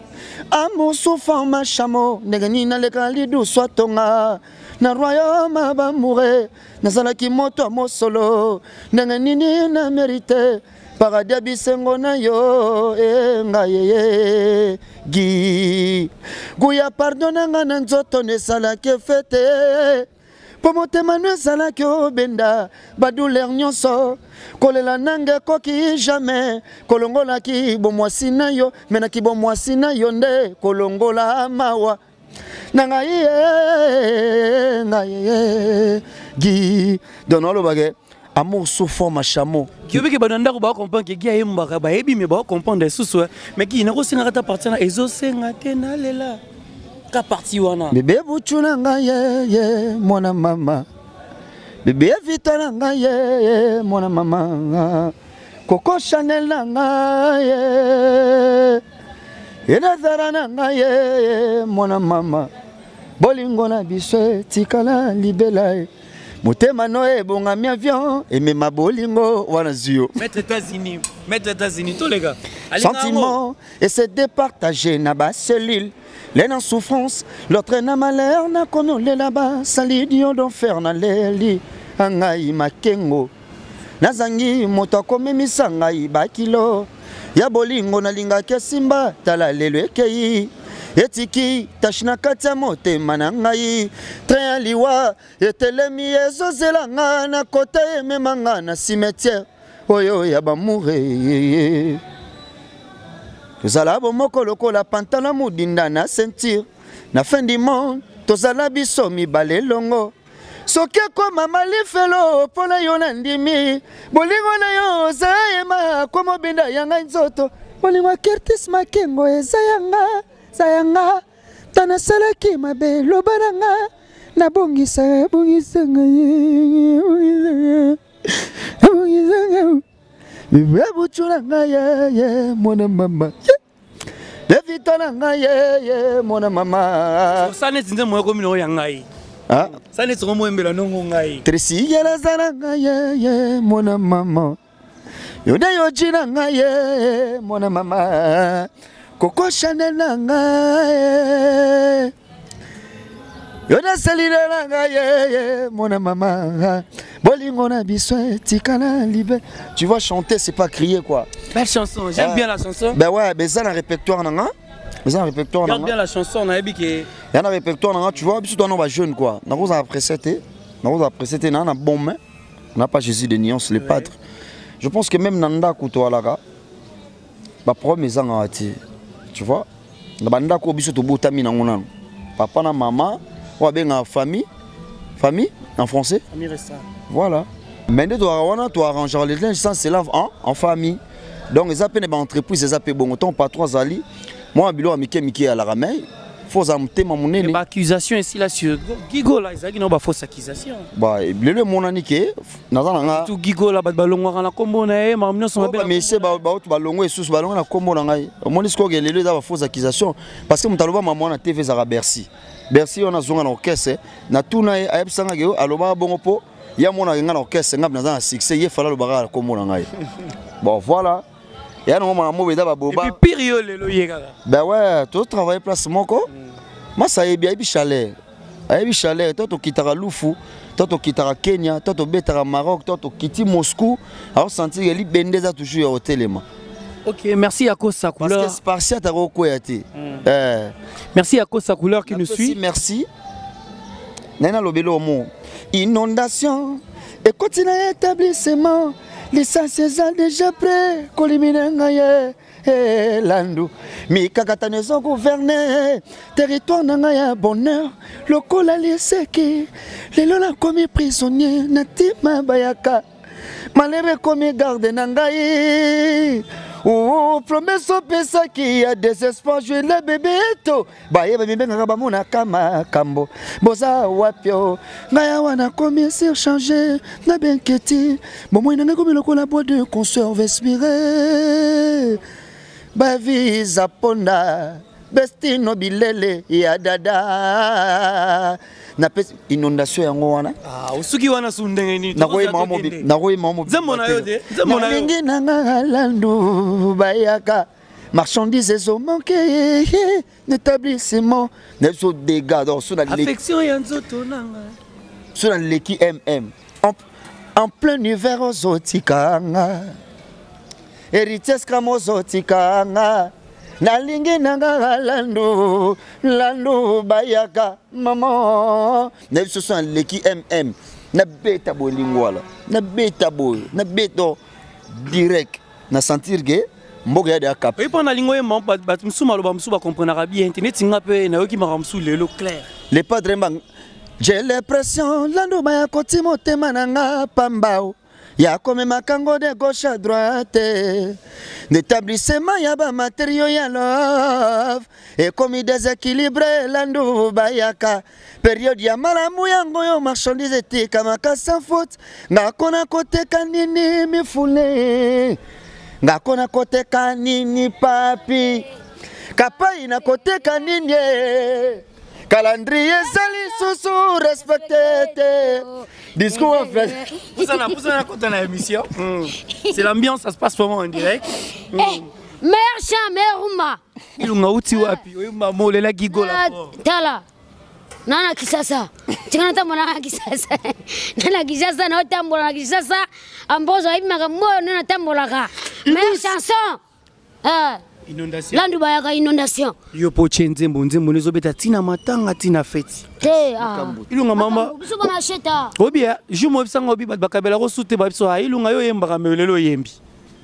Amour souffrant ma chameau, ndenge nini naleka lidusu atonga na royaume bamoure, nazalaki moto ya mosolo, ndenge nini na mérite paradis ya bisengo na yo, e ngai ye gi guya pardon na nga na nzoto nesalaki fete po motema no ezalaki obenda badouleur nyonso, kolela nanga ekoki jamais kolongolaki bomwasi na yo, me naki bomwasi na yo nde kolongola mawa na ngai ye, ngai ye gi. Donc nalobake amour sous forme à chameau. Kiyobiki ba ndako ba comprendre que Guy ayembaka ba yebi mais ba comprendre susu, mais qui nako senga ta partie na ezo senga te na lela ka partie wana. Bébé buchu na ngai ye, ye mwana mama. Bébé vita na ngai ye, ye mwana mama. Coco Chanel na ngai ye. Elazara na ngai ye, ye mwana mama. Bolingo na biso etikala libela ye. Motema no ebongami avion emema bolingo wana zio. Maître États-Unis, Maître États-Unis, tous les gars. Allez, Sentiment et se départager na ba cellule. L'un en souffrance, l'autre na malheur, na komi ole là-bas, sali dio d'enfer na leli, angai makengo. Nazangi moto akomemisa ngai bakilo. Ya bolingo nalingaki esimba, tala lelo ekei. Etiki tashi na kati ya motema na ngai. Train ya liwa etelemi ezozela nga na kota emema nga na cimetière oyo ya bamoure. Tozala bomoko lokola pantalon modinda na ceinture. Na fin du monde tozala biso mibale elongo. Soki ekoma malifelo mpona yo na ndimi, bolingo na yo oza yema komobinda ya ngai nzoto. Bolingo ya Curtis Makengo eza yanga, eza yanga. Ta nasalaki mabe loba na nga, nabongisa, bongisa ngai, bongisa ngai, bongisa ngai. Bebe buchu na ngai, ye, ye, mwana mama. Ye. David moto na ngai ye mwana mama. Osala neti nzembo moko ekomi na oyo ya ngai. Ah? Sala neti ngo moyembela nongo ngai. Tracy yela aza na ngai ye ye mwana mama. Yo nde yoji na ngai ye mwana mama. Coco Chanel na ngai. Yo nde selile na ngai ye ye mwana mama. Bolingo na biso etikala libe. Tu vois chanter c'est pas crier quoi. Belle chanson, j'aime Ah. bien la chanson. Ben ouais, ben ça na répertoire na nga. Eza na répertoire na Garde nga. bien la chanson, nayebi ke Ya na répertoire na nga, tu vois, biso toza na ba jeune quoi. Nakozala pressé te. Nakozala pressé te na na bon main. On n'a pas Jésus de nuance, le padre. Je pense que même na ndako toalaka ba problème ezangaka te. Tu vois? Na ba ndako biso tobotami nango nano. Papa na mama, oyo abengaka famille, famille en français. Famille restreinte. Voilà. Mais nde toalaka wana to arrangera les linges sans se lave en, en famille. Donc eza pe na ba entreprise eza pe bongo tant patron azali mwa biloko ya mike mike alaka mais faut ozala motema monene. Ba accusation esila sur Gigola ezalaki na ba fausse accusation. Ba lelo emonani ke naza na nga Tout Gigola bato balongwaka na kombo na ye makambo nyonso mabe. ba monsieur ba bauti balongwe lisusu balongwe na kombo na ngai omoni sikoyo ke lelo eza ba fausse accusation parce que moto aloba mama wana TV ezalaka Bercy. Bercy wana azonga na orchestre na tuna ye ayebisanga ke alobaka bongo mpo ye amonaka ngai na orchestre ngai naza na succès ye fala alobaka na kombo na ngai. Bon voilà. Ya nango makambo eza baboba. Et puis pire yo lelo ye kaka. Ben ouais, to travailler place moko. Masa ayebi ayebi chaleur. Ayebi chaleur, to tokitaka Lufu, to tokitaka Kenya, to tobetaka Maroc, to tokiti Moscou, azo sentir que libende eza toujours ya kotelema. Ok, merci à Kosa Couleur. Parce que Spartiate akokwea te. Eh. Merci à Kosa Couleur qui nous Napesi suit. Merci. Nena lobelo mo. Inondation ekoti na établissement. Licence eza déjà prêt kolimina ngai ye. Eh, landu mikakatano ezo gouverne territoire na ngai ya bonheur lokola liseki lelo nakomi prisonnier na ntima bayaka malheur ekomi garde na ngai. Oh, promesse opesaki ya désespoir juile bebeto bayeba mibengaka bamonaka makambo boza wapi o ngai awa nakomi surcharge na benketi bomoi na ngai komi lokola bois de conserve expiré bavisa ponda bestino bilele ya dada napesi inondation yango wana. Ah, osuki wana su ndenge nini? Nakoyema mobi, nakoyema mobi. Nzembo na yo te, nzembo na yo. Nalingi na nga landu bayaka marchandise ezomanke établissement na biso dégâts donc so na leki Affection ya nzoto nanga. so na leki mm en, en plein hiver ozotikanga héritier scram ozotikanga nalingi nanga landu landu bayaka mama na biso so na leki mm nabeta boye lingwala nabeta boye nabeta direct na sentir ke mboka ya de akap. Oyi mpo na lingo ye ma bato mosusu maloba mosusu bakomprenaka bien te neti nga mpe nayoki makambo mosusu lelo clair. Le padre mbang j'ai l'impression landu baya koti motema na nga pamba ya komemaka ngo de gauche à droite d'établissement ya ba matériaux ya love ekomi déséquilibré landu bayaka période ya malamu yango yo marchandise etekamaka sans faute ngakona koteka nini mifune ngakona koteka nini papi kapai na koteka nini calendrier ezali susu respecte te discours en fait. Pusana, pusana, kota na émission. C'est l'ambiance, ça se passe vraiment en direct. Eh, meilleur chant, meilleur rumba. Ilunga uti wapi? Oyo mama olela Gigola fort. Tala. Nana Kisasa. Tika natambola na Kisasa. Nana Kisasa na otambola na Kisasa. Ambozo ayebi makambo oyo nde natambolaka. Meilleure chanson. Eh. Inondation. Landu bayaka inondation. Yo po tie nzembo nzembo nezobeta ntina matanga ntina feti. Te ah. Ilunga mama. Biso bana sheta. Obi ya jour mo bisango obi bato bakabela ko sute ba biso ah ilunga yo yembaka mais lelo oyembi.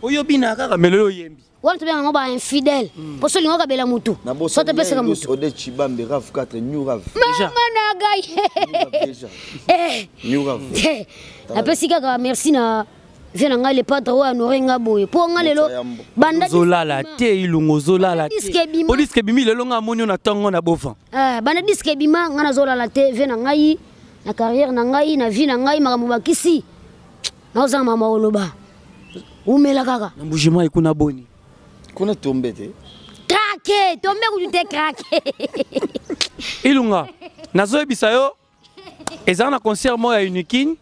Oyo bina kaka mais lelo oyembi. Wana tobenga yango ba infidèle. Po so olinga okabela mutu. So topesaka mutu. Ode Chibambe Rav 4 New Rav. Mama na ngai. Déjà. Eh. New Rav. Eh. Napesi kaka merci na vie na ngai le padre oyo honore nga boye. Po nga lelo banda ozolala te ilunga ozolala te. Disque ebima. Po disque ebimi lelo nga amoni yo na ntongo na bovan. Eh, banda disque ebima nga nazolala te vie na ngai na carrière na ngai na vie na ngai makambo bakisi. Naozanga mama oloba. Umela kaka. Na mbujima ekuna boni. Kuna tombe te. Crac. Craqué, tombe kutu te, craqué. Ilunga, nazoyebisa yo, ezala na concert moko ya Unikin,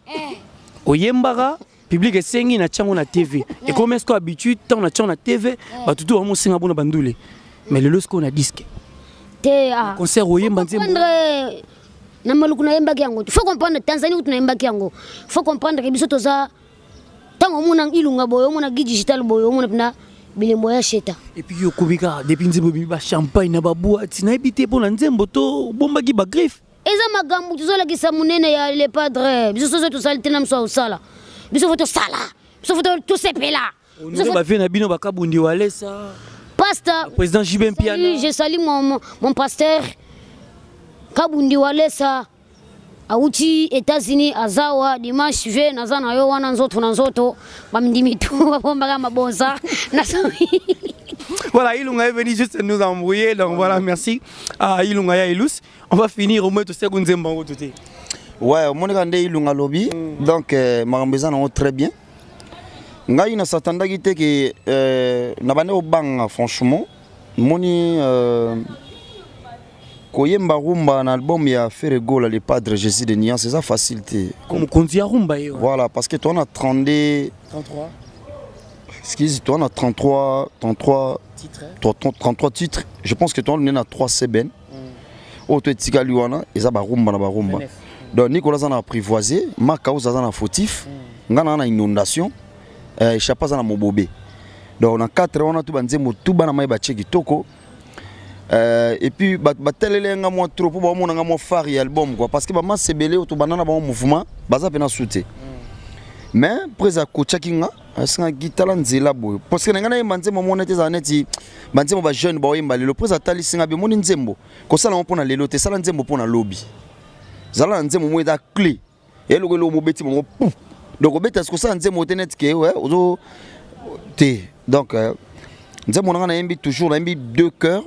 oyembaka, public esengi na tiango na TV. Ekomi sikoyo habitude, ntango na tiango na TV, bato tu bamosenga bona bandule. Mais lelo sikoyo na disque. Te, ah. Concert oyemba nzembo. Comprendre na maluku nayembaki yango. Faut comprendre Tanzanie kutu nayembaki yango. Faut comprendre que biso toza ntango omona Ilunga boye, omona Guy Digital boye, omona mpena bilembo ya sheta. Et puis yo okomi kaka depuis nzembo ebimi, bachampagne na baboite, nayebi te mpo na nzembo to obombaki bagriffe. Eza makambo tozolakisa monene ya le padre. Biso soso tosali te na mosu akosala. Biso fo tosala, biso fo tosepela. Honore bavie na bino bakabundi walesa. Pasteur président JB Mpiana. Je salue mon pasteur Kabundi Walesa awuti États-Unis, azawa dimanche ve naza na yo wana nzoto na nzoto bamindimi tu babombaka mabonza. Voilà, Ilunga est venu juste nous embrouiller. Donc voilà, merci à Ilunga ya Ilus. On va finir au moins tout ce que nous aimons tout. Ouais, au moins quand Ilunga lobby. Donc makambo eza nango très bien. Ngai na s'attendaki te ke na bande obanga, franchement. Moni koyemba rumba na album ya Ferre Gola le Padre Jésus de Nuance, c'est ça facilité. Comme konzi ya rumba yo. Voilà, parce que toi on a 32 33. Excuse, toi on a 33, 33 titres. 33 titres. Je pense que toi on est na 3 seben. Oyo to etikali wana eza ba rumba na ba rumba. 29. Donc Nicolas a apprivoisé, Makao aza na fautif, nga na inondation, échappé aza na mobobe. Donc na 4 wana tout banzembo tout bana mai ba cheki toko. Et puis ba telele nga moi trop pour ba mona nga moi phare ya album quoi, parce que ba masebele to banana ba mouvement baza pena souté. Mais presa kochaki nga asinga gitala nzela boyo, parce que nga na yemba nzembo mona te za neti ba nzembo ba jeune ba oyemba lelo. Presa tali singa be moni nzembo kosala mo pona lelo te, sala nzembo pona lobby. Zala nzembo mo eza clé. Eloko eloko mobeti bango pouf. Donc obeta kosala nzembo te neti ke ouais ozo te. Donc nzembo nanga nayembi toujours, nayembi 2 chœurs,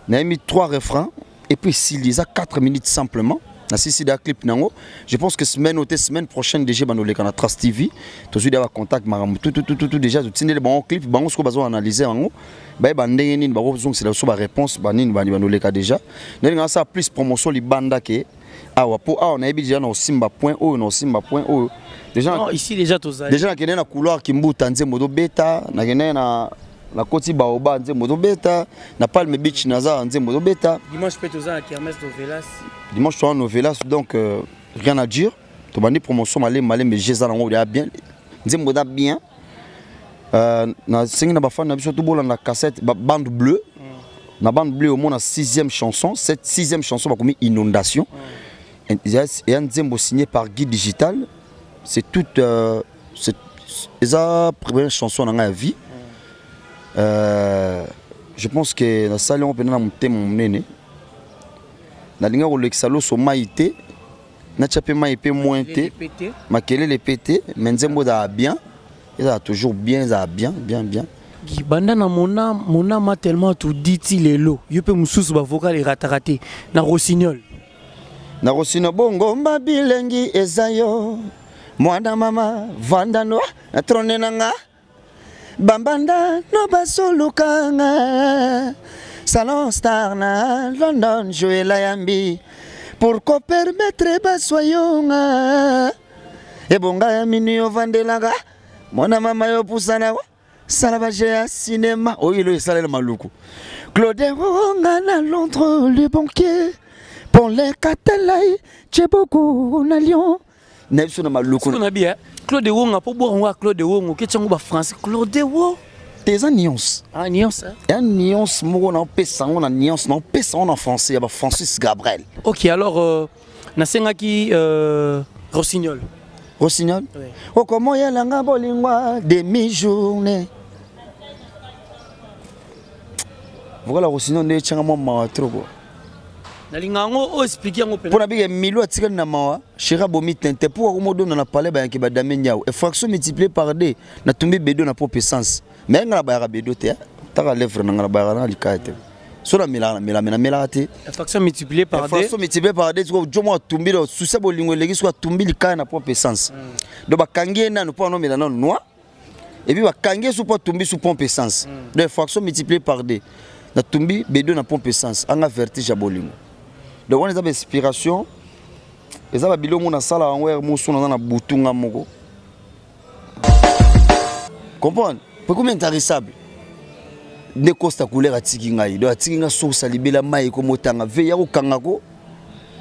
nayembi 3 refrains et puis s'il y a 4 minutes simplement. Na sisi da clip nango, je pense que semaine ou semaine prochaine déjà bando leka na Trace TV, tozui da ba contact makambo tout, tout, tout, tout, tout, déjà totindele bango clip bango siko bazo analyser yango, ba ba ndenge nini ba kozongisa c'est la so ba réponse ba nini ba bando leka déjà. Ndenge nga sa plus promotion libanda ke awa po awa na yebi déjà na osimba point oyo, na osimba point oyo. Déjà, Non, ici déjà tozali. Déjà na kende na couloir Kimbuta nzembo do beta, na kende na koti Baoba nzembo do beta, na Palm Beach naza nzembo do beta. Dimanche peut toza na kermesse Novelas. Dimanche toza Novelas, donc rien à dire. Tobandi promotion malé malé mais jeza nango ya bien. Nzembo da bien. Na sengi na ba fan na biso to bola na cassette ba bande bleue. Na bande bleue au moins na 6e chanson, cette 6e chanson ba komi inondation. Et un nzembo signé par Guy Digital. C'est toute c'est eza première chanson na vie. Je pense que na salle on peut na motema monene. Na linga kolekisa loso mai te, na tia pe mai pe moins te, makelele pe te, mais nzembo da bien, eza toujours bien, eza bien, bien, bien. Guy, banda na mona, mona ma tellement tout dit ti lelo. Yo pe mususu ba vocal e ratarate na Rossignol. Na Rossignol bongo mabilengi ezayo. Mwana mama vanda no na trone nanga. Bambanda no basolukanga. Salon star na London Joël Ayambi. Pour ko permettre basoyonga. Ebonga ya minu yo vandelanga. Mwana mama yo pusana wa. Sala ba ya cinéma. Oyo lo esalela maluku. Claude Wonga na Londres le banquier. Pour les Catalans, Tchéboko na Lyon. Na biso na maluku. Siko na bi, hein? Claude Wonga po boire ngwa Claude Wonga, ke tsango ba français Claude Wonga. T'es un nuance. Ah, nuance, hein? Un nuance, moko na pesa ngo na nuance, na pesa ngo na français, ya ba Francis Gabriel. OK, alors nasengaki Rossignol. Rossignol? Oui. Oh, comment ya langa bolingwa demi-journée. Voilà Rossignol ne tchanga mwa mawa trop quoi. Nalinga yango o expliquer yango pena. Pona bige milo atikali na mawa, chéra bomi tente pour ko modona na palais ba yanke ba dame nyao. Et fraction multipliée par 2 na tumbi bedo na propre essence. Mais nga na bayaka bedo te, hein. Taka lèvre na nga na bayaka na likaya te. So na mela, mela, mela, mela te. Fraction multipliée par 2. Fraction multipliée par 2, tu vois, jo mo atumbi lo, susa bolingo eleki, so atumbi likaya na propre essence. Donc ba kangi na no po no mela no noir. Et puis ba kangi sous po tumbi sous pompe essence. Donc fraction multipliée par 2. Natumbi bedo na pompe essence anga vertige ya bolingo. Donc wana eza ba inspiration, eza ba biloko nasala yango heure mosusu naza na butu nga moko. Comprendre? Po ekomi intarissable. Nde Costa couleur atiki ngai, donc atiki nga source ya libela mai ekomotanga ve ya kokanga ko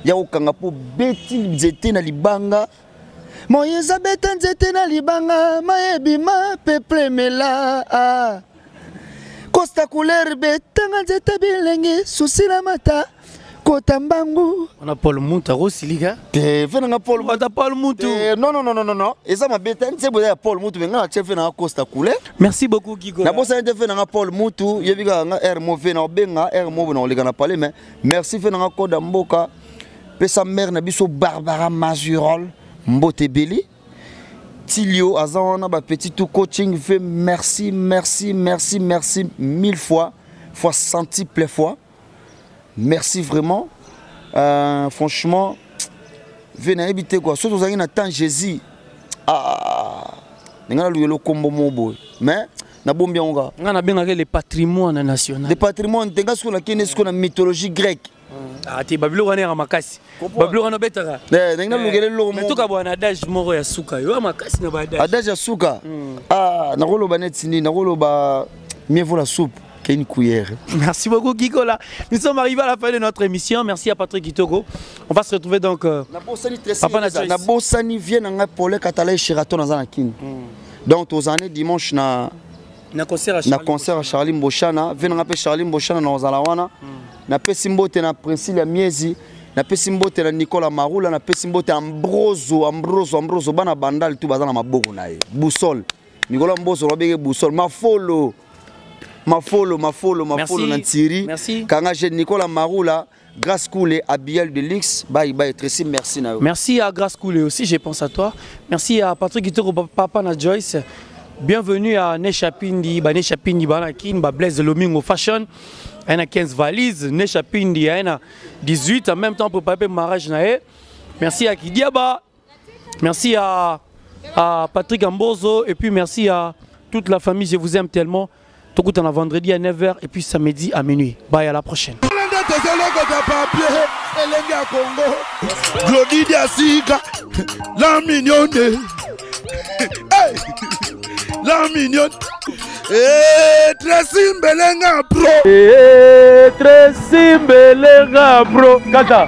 ya kokanga po beti nzete na libanga. Moïse abeta nzete na libanga, mai ebima peuple emela. Costa couleur betanga nzete bilengi susi na mata kota mbangu. Wana Paul Muntu akosilika te fe nanga Paul Bata Paul Muntu. Te, non non non non non eza mabe te nzembo eza ya Paul Muntu mais nga natie fe nanga Costa couleur. Merci beaucoup Guy. Nabosani te fe nanga Paul Muntu yebi kaka nga air mo fe na obenga air mo na oleka na palais mais merci fe nanga Koda Mboka pesa mère na biso Barbara Mazurol mbote ebele. Tilio aza wana ba petit tout coaching fait merci merci merci merci mille fois fois centuple fois merci vraiment franchement ve nayebi te quoi soki tozalaki na temps Jésus ah ndenge nalukela okombo moko boye mais nabombi yango kaka nga nabengaka le patrimoine national le patrimoine te nga sikoyo nakende sikoyo na mythologie grecque. Ah te babiloko wana yaka makasi babiloko wana obetaka ndenge nalukela eloko moko toka bwana adage moko ya suka yo makasi na baadage adage ya suka. Ah nakoloba neti nini, nakoloba mieux vaut la soupe qu'une cuillère. Merci beaucoup Guy Gola. Nous sommes arrivés à la fin de notre émission. Merci à Patrick Kitoko. On va se retrouver donc Papa na Joyce. Nabosani vie na ngai Paul Katala Sheraton naza na Kin. Donc tozane dimanche na na concert à na concert à Charlie Mboshana, vie na ngai pe Charlie Mboshana na ozala wana. Napesi mbote na Princile ya Miezi, napesi mbote na Nicolas Marula, napesi mbote Ambroso, Ambroso, Ambroso bana bandal tout baza na maboko na ye. Boussole. Nicolas Mboso babenge Boussole, Mafolo. Mafolo, Mafolo, Mafolo na Thierry. Merci. Kanga jeune Nicolas Marula, Grâce Koulé, Abiel de Luxe, bye bye Tracy, merci na yo. Merci à Grâce Koulé aussi, je pense à toi. Merci à Patrick Kitoko, papa na Joyce. Bienvenue à Nesha Pindi, ba Nesha Pindi ba na Kin, ba Blaise Lomingo Fashion. Elle a 15 valises, Nesha Pindi, elle a 18, en même temps préparer le mariage na ye. Merci à Kidiaba. Merci à Patrick Ambozo et puis merci à toute la famille, je vous aime tellement. Tout le monde vendredi à neuf heures et puis samedi à minuit. Bye, à la prochaine. Glody Diasika, la mignonne. Hey, la mignonne. Eh, Tracy Mbelenga bro. Eh, Tracy Mbelenga bro. Kata.